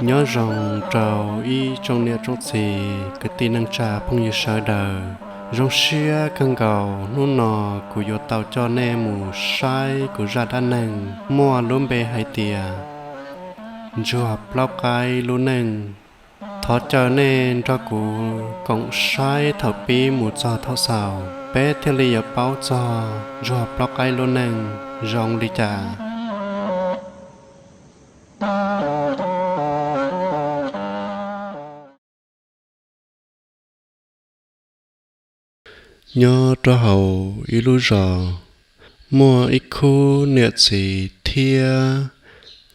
Nyob zoo rau ib tsoom niam tsoom txiv kwv tij neej tsa phooj ywg sawv daws. Zoo siab kawg nkaus hnub no kuv yuav tau coj nej mus saib kuv zaj dab neeg muaj lub npe hais tias Ntsuag Plaub Qaib lub neej. Thov caw nej nrog kuv koom saib thaum pib mus txog thaum xaus, peb thiaj li yuav paub txog Ntsuag Plaub Qaib lub neej zoo li cas. Nyob rau hauv ib lub zos, muaj ib khub niam txiv thiab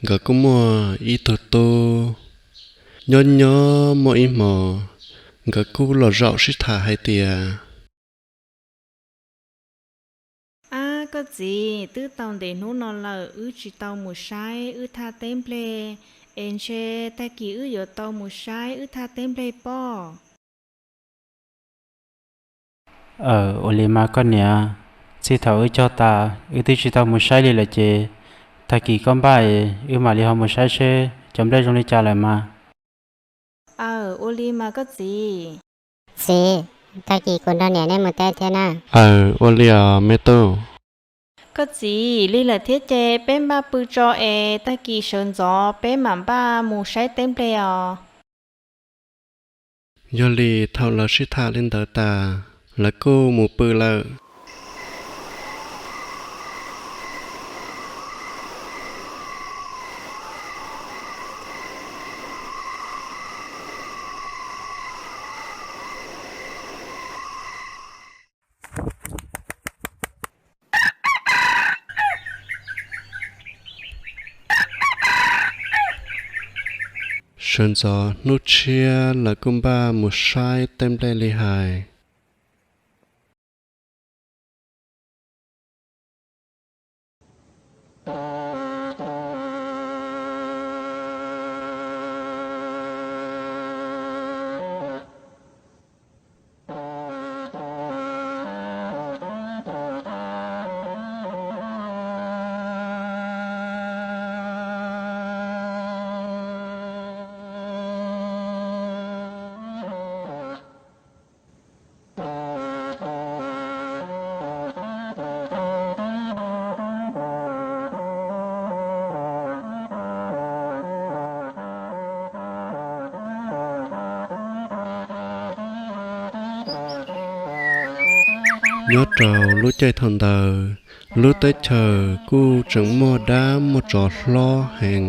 nkawd kuj muaj ib tug tub. Nyob nyob muaj ib hmo, nkawd kuj los zaum sib tham hais tias, Ab koj txiv, twb tau ntev hnub no lawm wb tsis tau mus saib wb thaj teb nplej, es ntshe tag kis wb yuav tau mus saib wb thaj teb nplej pob. Aw, ua li mas koj niam, txij thaum wb cog tas wb twb tsis tau mus saib li lawm ces tag kis koj npaj es wb mam li ho mus saib seb cov nplej zoo li cas lawm mas. Aw, ua li mas koj txiv. Txiv, tag kis kuv nrog niam nej mus teb thiab na. Aw, ua li os me tub. Koj txiv, lig lawm thiab ces peb npaj pw tso es tag kis sawv ntxov peb mam npaj mus saib teb nplej os. Yog li thaum lawv sib tham li ntawd tas, lawv kuj mus pw lawm. Sawv ntxov hnub tshiab lawv kuj npaj mus saib teb nplej li hais. Nyob rau lub caij thaum ntawd, lub teb chaws kuj tseem muaj dab muaj tsov hlob heev,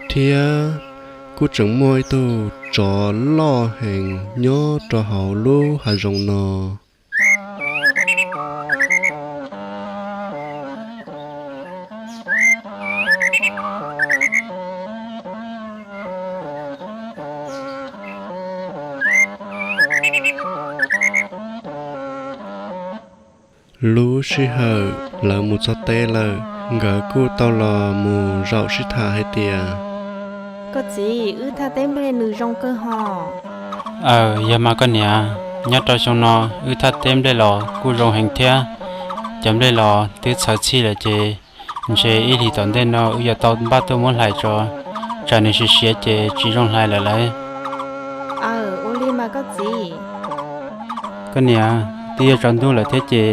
thiab kuj tseem muaj ib tug tsov loj heev nyob rau hauv lub hav zoov no. Lub sij hawm lawv mus txog teb lawm, nkawd kuj tau los mus zaum sib tham hais tias, Koj txiv, wb thaj teb nplej nws zoo kawg hos. Aw, yog mas koj niam, nyob rau xyoo no wb thaj teb nplej los kuj zoo heev thiab. Cov nplej los twb txhawv txhij lawm ces ntshe ib hlis tom ntej no wb yuav tau npaj tuaj muab hlais tso, tsam nws siav siav ces tsis zoo hlais lawm lauj. Aw, ua li mas koj txiv. Koj niam, twb yuav tsaus ntuj lawm thiab ces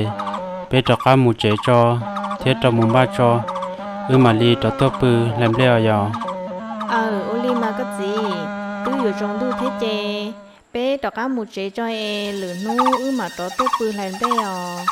peb rov qab mus tsev tso, thiab rov mus npaj tso, wb mam li rov tuaj pw hlais nplej os yom. Aw, ua li mas koj txiv, twb yuav tsaus ntuj thiab ces peb rov qab mus tsev tso es lwm hnub wb mam rov tuaj pw hlais nplej os.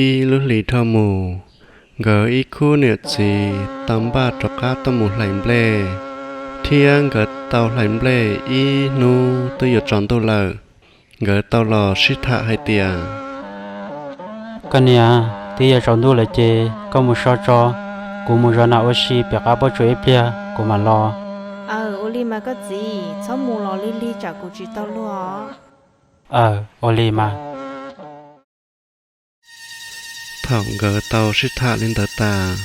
Ib lub hlis dhau mus, nkawd ib khub niam txiv tau npaj rov qab tuaj mus hlais nplej, thiab nkawd tau hlais nplej ib hnub twb yuav tsaus ntuj lawm. Nkawd tau los sib tham hais tias, Koj niam, twb yuav tsaus ntuj lawm ces koj mus so tso, kuv mus zov nas ua si pem qab pob tsuas ib pliag kuv mam los. Aw, ua li mas koj txiv, txhob mus los lig lig tsam kuv tsis tau luag. Aw, ua li mas. Thaum nkawd tau sib tham li ntawd tas,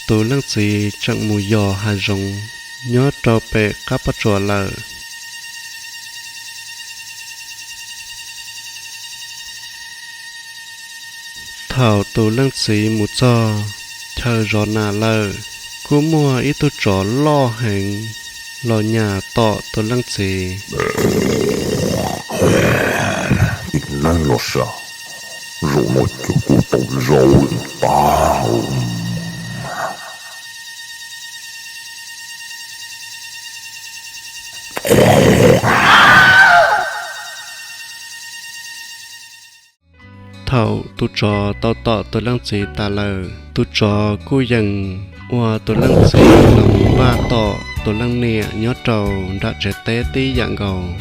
tus leej txiv tseem mus yos hav zoov nyob rau pem qab pob tsuas lawm. Thaum tus leej txiv mus txog chaw zov nas lawm, kuj muaj ib tug tsov loj heev los nyas tom tus leej txiv. Tib neeg los sav, zaum no cov kuv tau zaub tag. Thaum tus tsov tau tom tus leej txiv tas lawm, tus tsov kuj yeem ua tus leej txiv los mus npaj tom tus leej niam nyob rau nram tsev teb tib yam nkaus.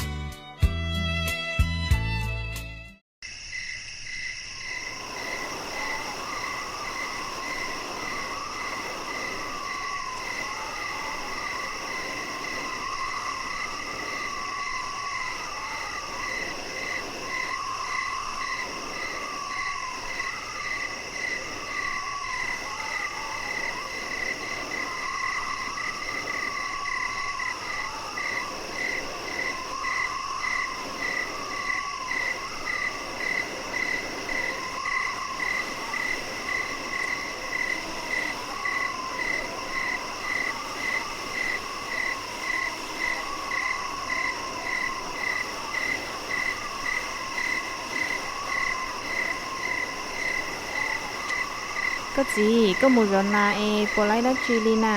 Koj txiv, koj mus zov nas es puas laib dab tsi li na?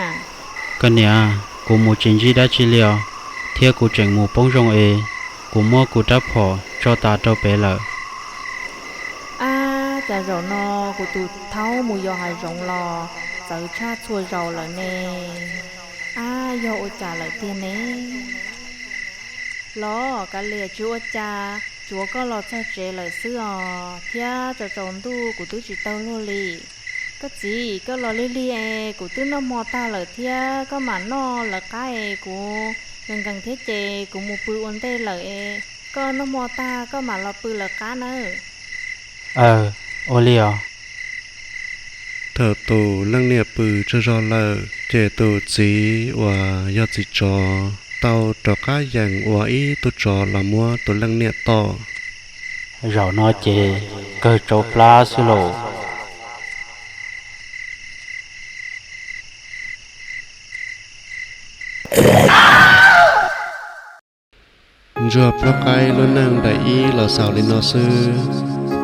Koj niam, kuv mus tsis ntsib dab tsi li os, thiab kuv tseem mus poob zoo es kuv muab kuv rab phom tso tas rau pem lawm. Ab, cas zaum no kuv tus thaub mus yos hav zoov los txawv tshaj txhua zaus lawm ne. Ab, yog ua cas lawm tiag ne? Los kav liam, tsis ua cas, tsuav koj los txog tsev lawm xwb os, thiab tsaus tsaus ntuj kuv twb tsis tau luag li. Koj txiv, koj los lig lig es kuv twb noj hmo tag lawm thiab, koj mam noj lawv qab es kuv nkees nkees thiab ces kuv mus pw ua ntej lawm es koj noj hmo tag koj mam los pw lawv qab nawb. Aw, ua li os. Thaum tus leej niam pw tsaug zog lawm ces tus txiv uas yog txiv tsov tau rov qab yeem ua ib tug tsov los muab tus leej niam tom. Zaum no ces kawg tsau plab xwb lauj. Ntsuag Plob Qaib lub neej daim ib los xaus li no xwb.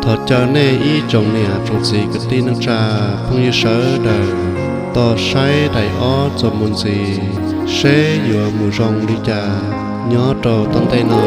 Thov caw nej ib tsoom niam tsoom txiv kwv tij neej tsa phooj ywg sawv daws tos saib daim ob txuas mus ntxiv seb yuav mus zoo li cas nyob rau tom ntej no.